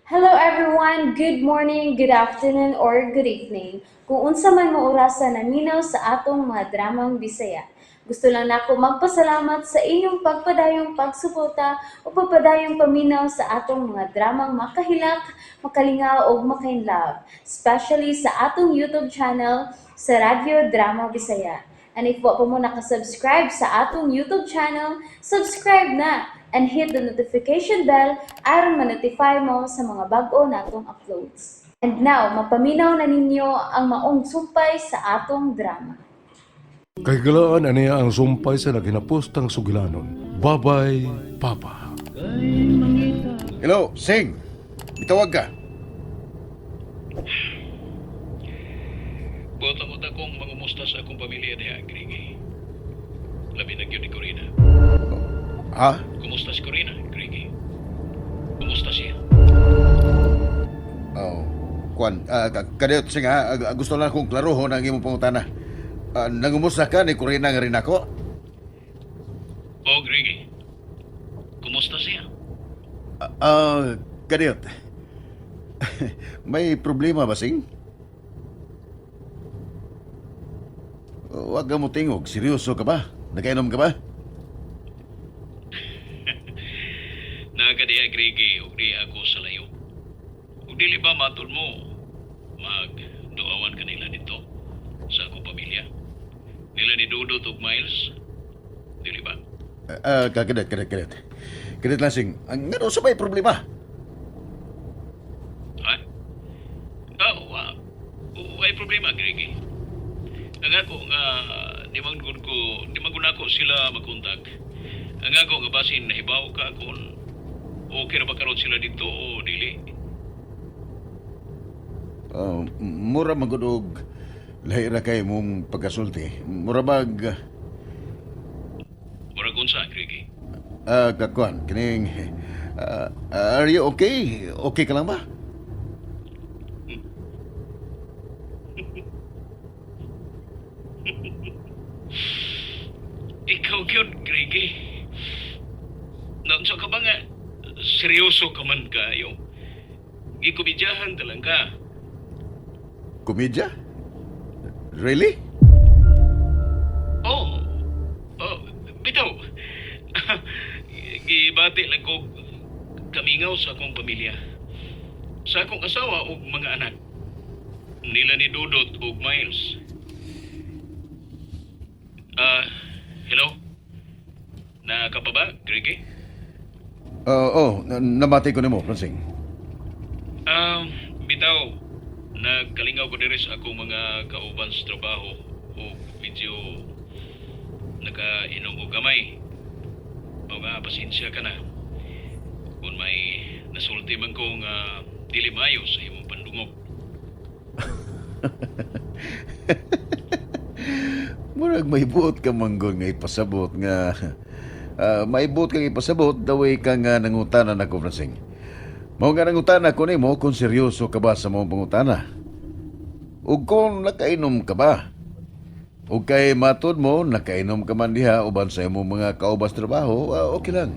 Hello everyone! Good morning, good afternoon, or good evening. Kung unsa man mo orasa naminaw sa atong mga dramang Bisaya. Gusto lang nako magpasalamat sa inyong pagpadayong pagsuporta o pagpadayong paminaw sa atong mga dramang makahilak, makalingaw ug makainlove, especially sa atong YouTube channel sa Radyo Drama Bisaya. And if wa pa mo nakasubscribe sa atong YouTube channel, subscribe na and hit the notification bell aron ma-notify mo sa mga bag-o natong uploads. And now, mapaminaw na ninyo ang maong sumpay sa atong drama. Kahigalaan aniya ang sumpay sa naghinapostang sugilanon. Babay, Papa. Hello, Sing. Bitawag ka. Buot lang uta kong mangumusta sa akong pamilya diha, Grigi. Labi na gyud ni Corina. Ha? Kumusta si Corina, Grigi? Kumusta siya? Oh, kuan, kadiyot Sing ha. Gusto lang kong klarohon ang imong pangutana. Nangumusta ka ni Corina nga rin ako? Oh, Grigi. Kumusta siya? Kadiyot. May problema ba, Sing? Huwag ka mo tingog. Seryoso ka ba? Nakainom ka ba? Naa ka diha, Grigi, ug di ako sa layo. Ug dili ba matud mo magduawan kanila dito sa akong pamilya? Nila ni Dudot ug Miles? Dili ba? Kadiyot, kadiyot, kadiyot. Kadiyot lang, Sing. Ang ngano sa may problema? Ha? Oh, way problema, Grigi. Ang ako nga di man gud ko, di man gud nako sila makontak. Ang ako nga basin nahibaw ka kung okay ra ba karon sila dito o dili. Mura man gud og lahi ra kay mong pagkasulti. Mura bag Murag unsa, Grigi? Kakuan, kining are you okay? Okay ka lang ba? Ikaw gyud, Grigi. Naunsa ka ba nga seryoso ka man kayo? Gikomedyahan talang ka. Komedya? Really? Oh, bitaw. Gibati lang ko kamingaw sa akong pamilya. Sa akong asawa ug mga anak. Nila ni Dudot ug Miles. Hello? Naa ka pa ba, Grigi? Oh, namati ko nimo, Francing. Bitaw, nagkalingaw ko diri sa akong mga kauban sa trabaho ug medyo nakainom og gamay. O nga, pasensya ka na kung may nasulti man ko nga dili maayo sa imong pandungog. Murag may buot ka manggol nga ipasabot nga may buot kang ipasabot daway ka nga nangutana nako, Francing. Mao nga nangutana ko nimo kung seryoso ka ba sa mong pangutana. Ug kung nakainom ka ba? Ug kay matud mo nakainom ka man diha uban sa imong mga kauban sa trabaho, okay lang.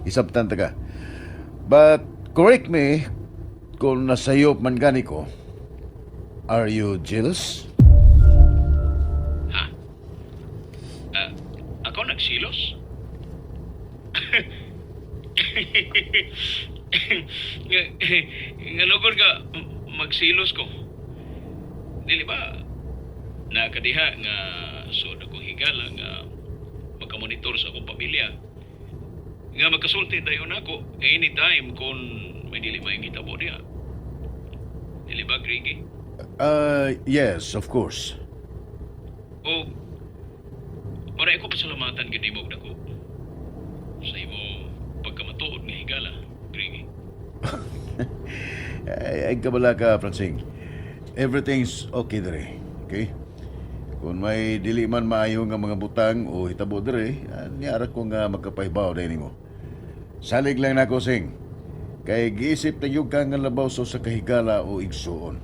Isabtan ta ka. But correct me kung nasayop man gani ko. Are you jealous? Ha? Ako nagsilos? Nga lugod ka magsilos ko. Dili ba nakadiha nga sud akong higala nga makamonitor sa akong pamilya? Nga makasulti dayon ako anytime kung may dili may hitabo diha. Dili ba, Grigi? Yes, of course. O para ako pasalamatan gid nimo og dako sa imo pagkamatuod nga higala, Grigi. Ay, kabala ka, Francing. Everything's okay dire. Okay? Kung may dili man maayo nga mga butang o hitabo dire, niara ko nga magkapahibaw dahil nimo. Salig lang nako, Sing. Kay giisip na gyud ka nga labaw sa kahigala o igsuon.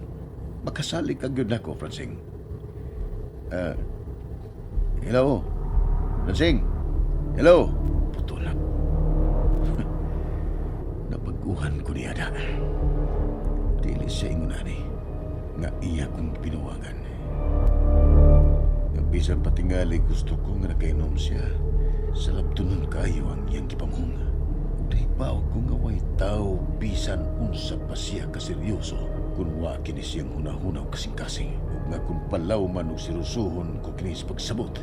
Makasalig ka gyud nako, Francing. Hello? Francing? Hello? Puto na. Nabaguhan ko niya na. siya ingon ani nga iya kong pinawagan. Nga bisan patingali gusto ko nga nakainom siya. Sa labtonon kayo ang iyang gipamong. Ug nahibaw ko nga way tao bisan unsa pa siya kaseryoso kung wa kini siyang hunahuna og kasing-kasing. Ug nga kung palaw man og seryosohon ko kini sa pagsabot,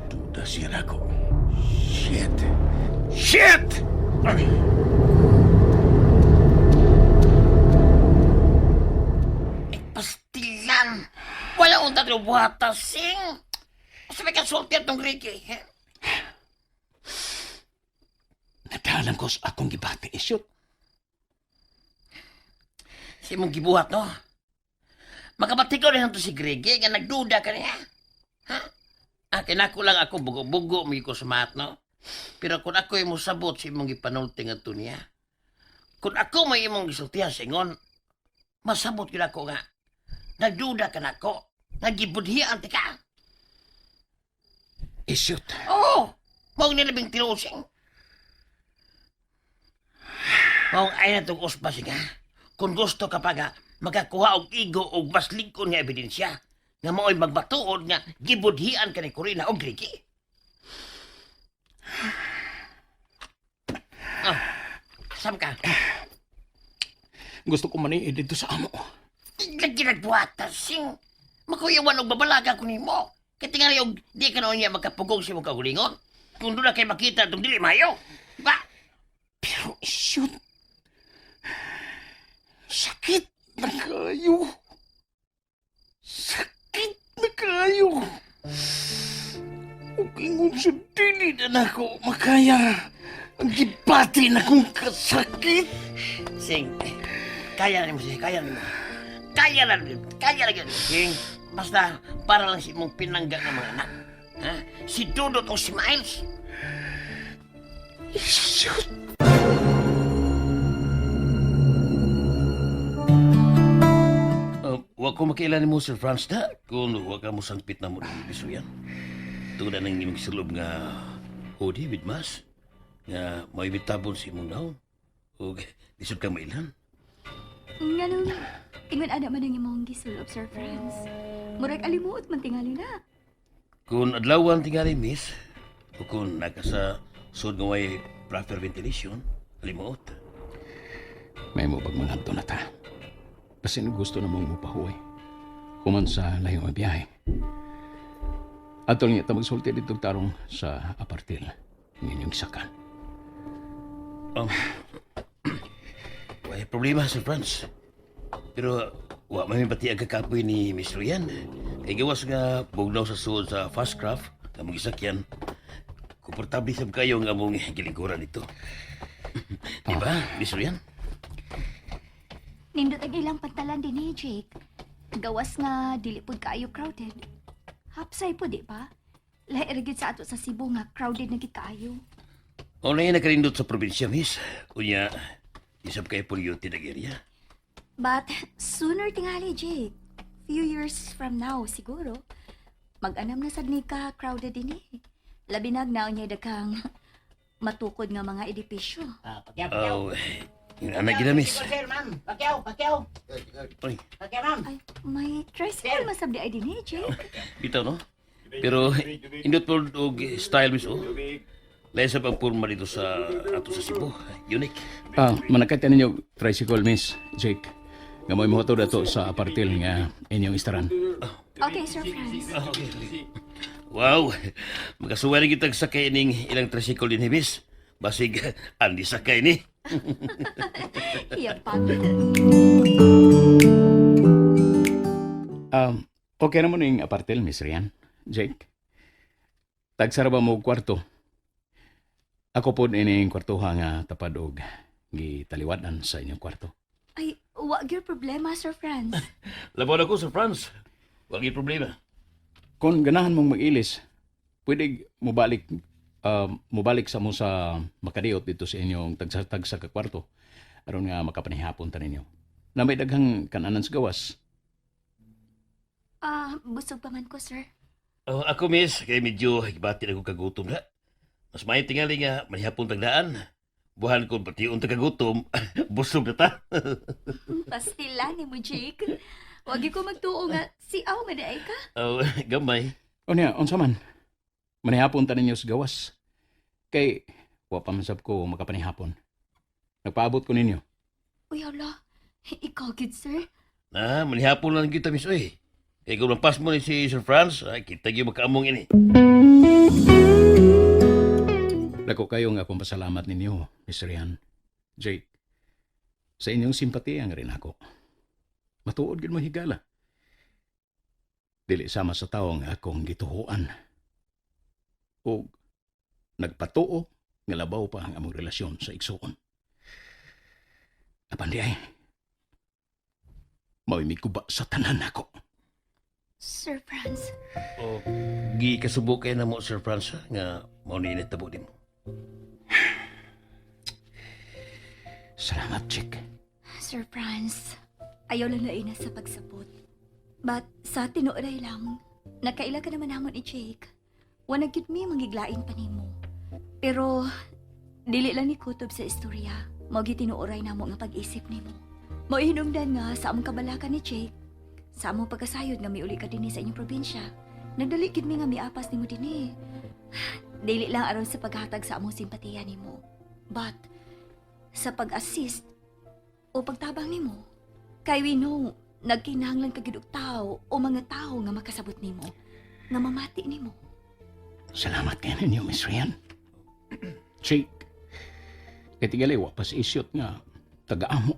duda siya nako. Shit! Shit! Ay! Pastilan! Wala unta tong buhata, sing! Sa may kasulti atong Ricky. Eh? Nadalan ko sa akong gibati, isyot. Si mong gibuhat, no? Makabatigaw rin to si Greg, nga nagduda ka niya. Ha? Ah, kinako lang ako, bugo-bugo, may ko sumat, no? Pero kung ako yung musabot sa imong gipanulti nga to niya, kung ako may imong gisultihan sa ingon, masabot yun ako nga. Nagduda ka na ako. Nagibudhian ti ka. Isyot. Oo! Mao nilabing tinuusing. Mao ay na itong uspa siya. Kung gusto ka pa nga, makakuha og igo og mas lingkon nga ebidensya nga mao'y magbatuod nga gibudhian ka ni Corina og Ricky. Ah, sam ka? Gusto ko maniid dito sa amo. Lagi nagbuhata, sing. Makuyawan og babalaga ko nimo. Kay tingali og di ka noon niya makapugong sa imong kaugalingon. Kung doon na kay makita itong dili mayo. Ba? Pero isyot. Sakit na kayo. Sakit na kayo. Ug ingon sa dili na nako makaya. Ang gibati na kong kasakit. Sing, kaya na nimo sing, kaya na nimo. Kaya na nimo, kaya na nimo, sing. Basta para lang si imong pinangga ng mga anak. Ha? Si Dudot o si Miles. Isyot. Wa ko makiila nimo Sir Franz da kung wa ka mo sangpit na mo ng bisuyan. Tungod na nang imong sulob nga hoodie with mask nga may bitabon sa imong naon. Ug lisod ka mailan. Nganong ingon ana man ang imong gisulob, Sir Franz. Murag alimuot man tingali na. Kung adlawan tingali miss, o kung naka sa sud nga way proper ventilation, limuot. May mo bag mga na ta. Basin gusto na mong mupahuway. Human sa layo nga biyahe. Atol nga ta magsulti dito tarong sa apartil ng inyong sakan. Way problema Sir Franz. Pero wa man may bati ang kakapoy ni Miss Rian. Kay gawas nga bugnaw sa suod sa fast craft nga mong gisakyan. Komportable sab kayo nga among gilingkuran dito. Di ba, Miss Rian? Nindot ang ilang pantalan din ni Jake. Gawas nga dili pud kaayo crowded. Hapsay po di ba? Lahi ra gyud sa ato sa Cebu nga crowded na gid kaayo. O na nakalindot sa probinsya, Miss. Unya, isab kayo polluted ang area. But sooner tingali Jake. Few years from now siguro. Mag-anam na sad ni ka crowded din eh. Labi na naon niya daghang matukod nga mga edipisyo. Ah, Pacquiao, Pacquiao. Oh, yun anak gina, Miss. Sir, ma'am. Pacquiao, Pacquiao. Oy, Pacquiao, ma'am. Ay, may tricycle man sab di ay din eh, Jake. bitaw, no? Pero, indot po og style, Miss, oh. Lain sa pagpurma dito sa ato sa Cebu. Unique. Ah, manakit ninyo tricycle, Miss Jake. Nga mo'y motor dato sa apartil nga inyong istaran. Okay, Sir Franz. Ah, okay, okay. Wow, makasuway rin kitag sakay ning ilang tricycle din, miss. Basig, andi sakay ni. Iya pa. Okay naman yung apartil, Miss Rian. Jake. Tagsara ba mo og kwarto? Ako po ining kwartuha nga tapad og gitaliwadan sa inyong kwarto. Ay, wa gyud problema, Sir Franz. Labaw na ko, Sir Franz. Wag yung problema. Kung ganahan mong mag-ilis, pwede mobalik mobalik sa mo sa Makadiot dito sa inyong tagsa-tagsa ka kwarto aron nga makapanihapon ta ninyo. Na may daghang kananan sa gawas. Ah, busog pa man ko, sir. Oh, ako, miss, kay medyo higbatin ako kagutom na. Mas may tingali nga, manihapon tagdaan. Buhan ko pati unta kagutom, busog na ta. Pas Pastila ni mo, Jake. Wag ko magtuo nga si aw nga diay ka. Oh, gamay. O niya, unsa man? Manihapon ta ninyo sa gawas. Kay, wa pa man sab ko makapanihapon. Nagpaabot ko ninyo. Uy, hala. Ikaw gid, sir. Na, manihapon lang kita, miss, oy. Kay kung lampas mo ni si Sir Franz, ay, kita gyud makaamong ini. Dako kayo nga akong pasalamat ninyo, Miss Rian. Jake, sa inyong simpatiya nga rin ako. Matuod gyud mo higala. Dili sama sa tawo nga akong gituhuan. O nagpatuo nga labaw pa ang among relasyon sa igsuon. Apan di ay, mao'y mikuba sa tanan nako. Sir Franz. O, gi kasubo kay na mo, Sir Franz, ha, nga mao ni initabo nimo. Salamat, Jake. Sir Franz, ayaw lang na ina sa pagsapot. But sa tinuoray lang, nakaila ka naman namon ni Jake. Wala gyud mi mangiglain pa nimo. Pero dili lang ni kutob sa istorya. Mao gyud tinuoray namo nga pag-isip nimo. Mao hinungdan nga sa among kabalakan ni Jake, sa among pagkasayod nga miuli ka dinhi sa inyong probinsya. Nagdali gyud mi nga miapas nimo dinhi. Dili lang aron sa paghatag sa among simpatiya nimo. But sa pag-assist o pagtabang nimo. Kay we know, nagkinahanglan ka gid og tao o mga tao nga makasabot nimo, nga mamati nimo. Salamat kayo ninyo, Miss Rian. Jake, kay tingali wa pa sa isyot nga tagaamo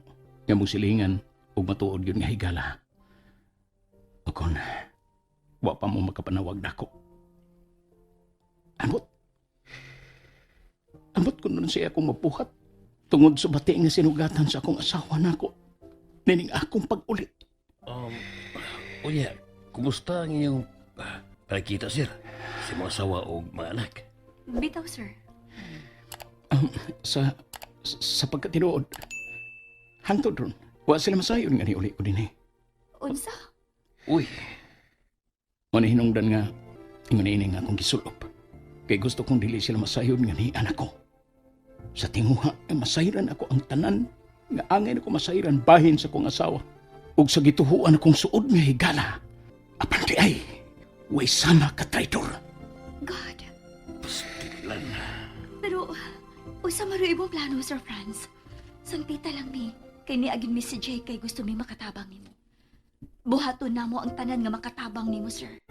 nga mong silingan ug matuod yun nga higala. O kon, wa pa mo makapanawag nako. Ambot. Ambot ko nun siya akong mabuhat tungod sa bati nga sinugatan sa akong asawa nako. Nining akong pag-uli. Unya, kumusta ang inyong panagkita, sir? Sa mga asawa o mga anak? Bitaw, sir. Sa pagkatinuod, hangtod ron, wa sila masayon nga niuli ko din eh. Unsa? Uy, Muna hinungdan nga, ingon ini nga akong gisulop. Kay gusto kong dili sila masayon nga ni anak ko. Sa tinguha, nga masayran ako ang tanan, nga angay ako masayran bahin sa kong asawa. Ug sa gituhuan akong suod nga higala. Apan di ay, way sama ka traitor. God. pastilan. Pero, unsa man ro imong plano, Sir Franz? Sangpita lang mi. Kay niagin mi si Jake kay gusto mi makatabang nimo. Buhaton namo ang tanan nga makatabang nimo, sir.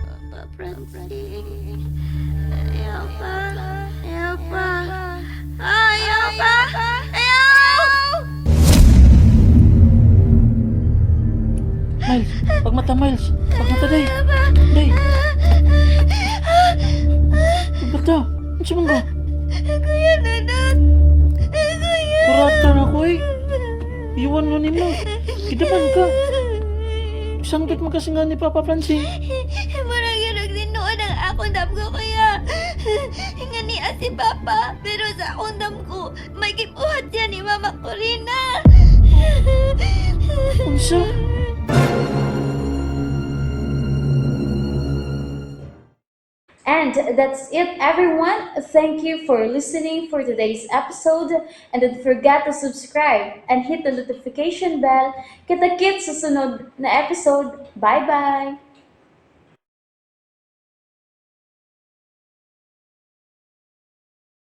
Papa Francine. Ayaw pa. Ayaw pa. Ayaw pa. Ayaw! Miles, pagmata Miles. Pagmata day. Day. Pagmata. Ano siya ka? Kuya Nanat. Kuya. Kurata na ko eh. Iwan mo nimo. Kidaman ka. Sangkit mo kasi nga ni Papa Francine. Murag yun ang sinuod ang akong damgo, kuya. Nga niya si Papa. Pero sa akong damgo, may gibuhat siya ni Mama Corina. Unsa? And that's it, everyone. Thank you for listening for today's episode. And don't forget to subscribe and hit the notification bell. Kita-kits sa sunod na episode. Bye-bye!